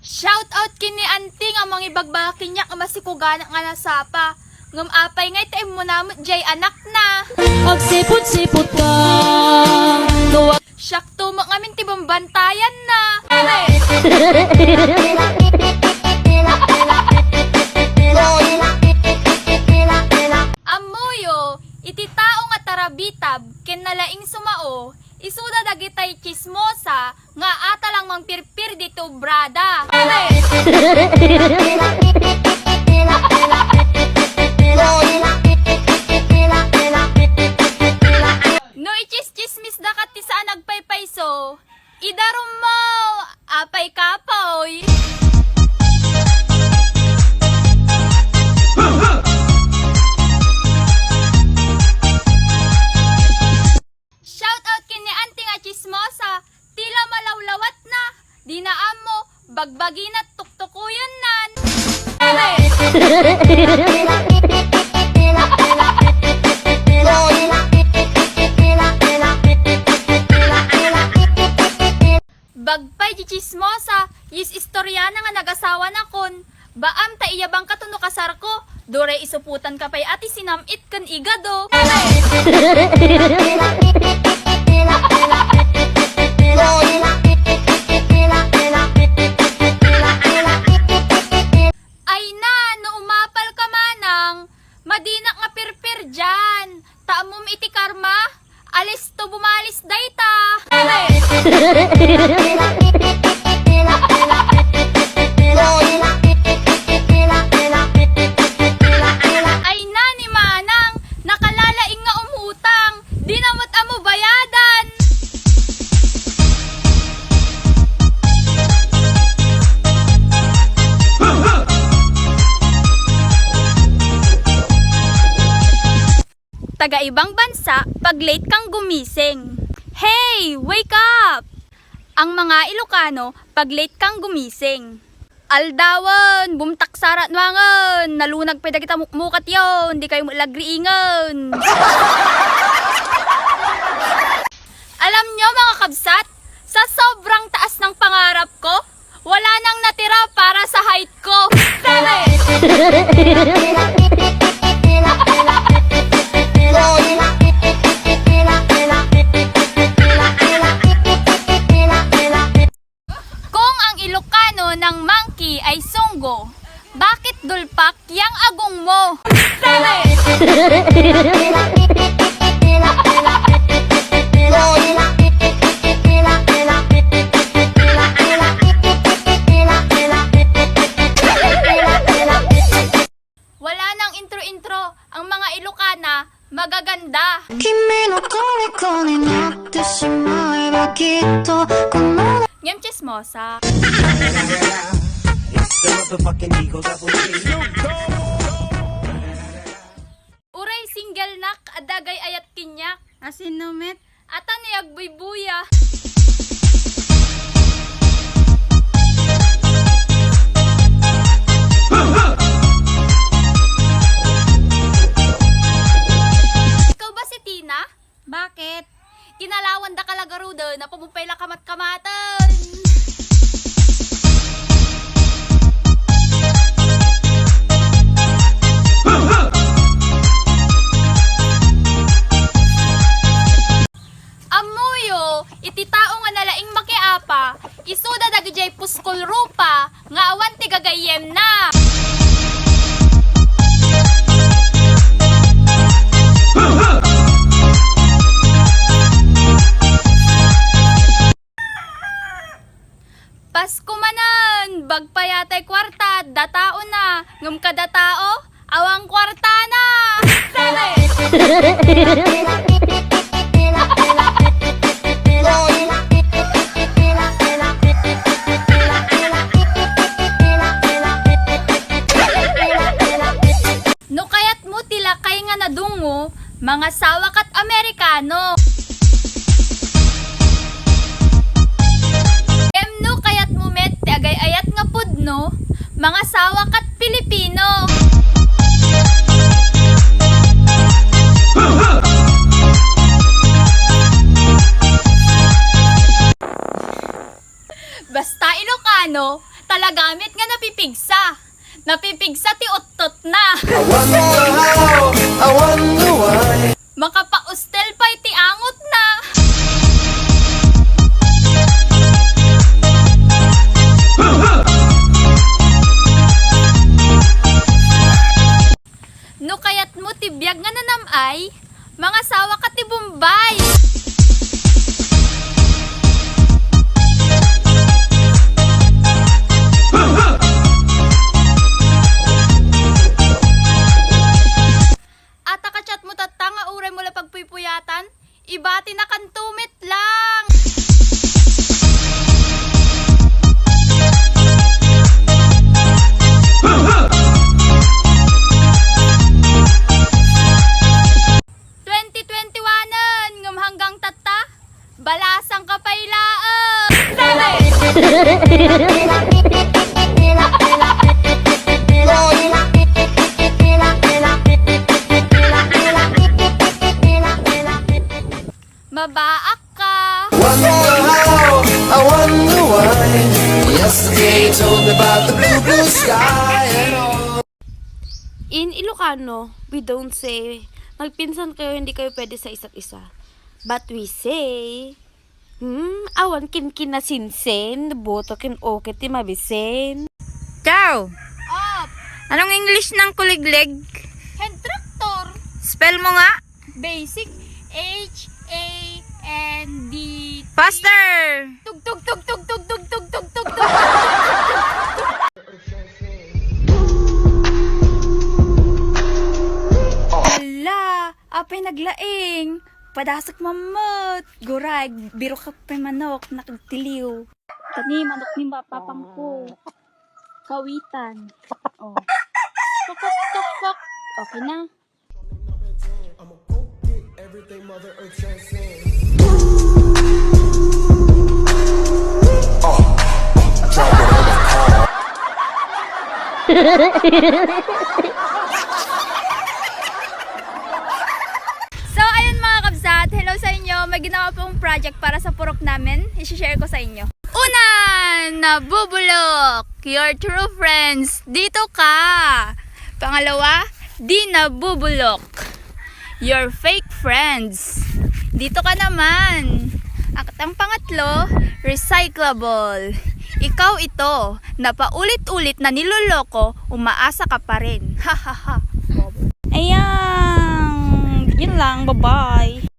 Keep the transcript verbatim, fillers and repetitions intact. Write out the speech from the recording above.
Shout out ken ni Auntie nga mangibagbaga kaniak nga masikuganak nga nasapa. Ngem apay ngay ta immuna met jay anakna. Agsipot-sipot ka. No, siak to met ngamin ti bambantayanna. Ammoyo, iti tao nga tarabitab ken nalaing sumao, isuda dagitay tsismosa nga ata lang mangpirpir ditoy obrada. No itsistsismisda ket ti saan agpaypayso, idarummo, apay kapoy. Shout out ken ni Auntie nga tsismosa, tila malawlawatna, dina ammo, bagbagina tuktukuyannan. Bagpay di tsismosa, yes, istoriana nga nagasawanakon. Baam ta iyabangka to no kasarko, duray isuputanka pay a ti sinam-it ken igado. Ay na, no umapalka manang, madinak nga pirpir dian. Ta ammom iti karma, alisto bumalis dayta. Ay na ni manang, nakalalaing nga umutang, di na met ammo bayadan. Taga ibang bansa, pag-late kang gumising. Hey, wake up! Ang mga Ilocano, pag-late kang gumising. Aldawen, bumtaksarat nuangen, nalunag pay dagita mukmukatyon, di kayo met lagriingen. Alam nyo, mga kabsat, sa sobrang taas ng pangarap ko, wala nang natira para sa height ko. Kung ang Ilocano ng monkey ay sunggo, bakit dulpak yang agong mo? Wala nang intro-intro, ang mga Ilocana, magaganda. 君の虜になってしまえばきっとこの Ngem chismosa. It's the motherfucking Eagle Double G. Uray single nak, adda agay-ayat kaniak. Asin no met? Ata ni agbuybuya. Ikaw ba si Tina? Bakit? Kinalawan da ka la garuden, apo mo pay la kamat-kamaten. Ammoyo, iti tao nga nalaing makiapa, isuda dagidiay puskol rupa nga awan ti gagayyemna. Pasko manen, bagpayatay kuarta, dataona, ngem kada tao, awan kuartana. No kayatmo ti lakay nga nadungngo, mangasawa kat Amerikano. Ngem no kayatmo met ti agay-ayat nga pudno, mangasawa kat Pilipino. Basta Ilocano, ta Lagamit nga napipigsa. Napipigsa ti uttotna. I wonder how, I wonder why. Makapaustel pay ti angotna. No kayatmo ti biag nga nanam-ay, mangasawaka ti Bombay. Ata ka-chatmo tatta nga uraymo la pagpuypuyatan, ibatinakanto met lang. Twenty twenty-one-en, ngem hanggang tatta, balasangka pay laeng. Mabaak ka. Wonder how, I wonder why. Yesterday you told me about the blue, blue sky and all. In Ilocano, we don't say, "Magpinsan kayo, hindi kayo pwede sa isa't isa." But we say, "Hmm, awan ken kinasinsin, boto ken okay ti mabisin." Chow! Op! Anong English ng kuliglig? Hand tractor. Spell mo nga. Basic. H A N D. Faster! Tug, tug, tug, tug, tug, tug, tug, tug, tug, tug. Hala, apay naglaing. Padasok mamot. Guray, biro ka pay manok, nakagtiliw. Kani, manok ni papangko. Kawitan. Oh. Kakak, kakak. Okay na. So, ayun mga kabsat, hello sa inyo. May ginawa pong project para sa purok namin. Isi-share ko sa inyo. Una, nabubulok. Your true friends, dito ka. Pangalawa, di nabubulok. Your fake friends, dito ka naman. At ang pangatlo, recyclable. Ikaw ito, na paulit-ulit na niloloko, umaasa ka pa rin. Ha, ha, ha. Ayan, yun lang. Bye-bye.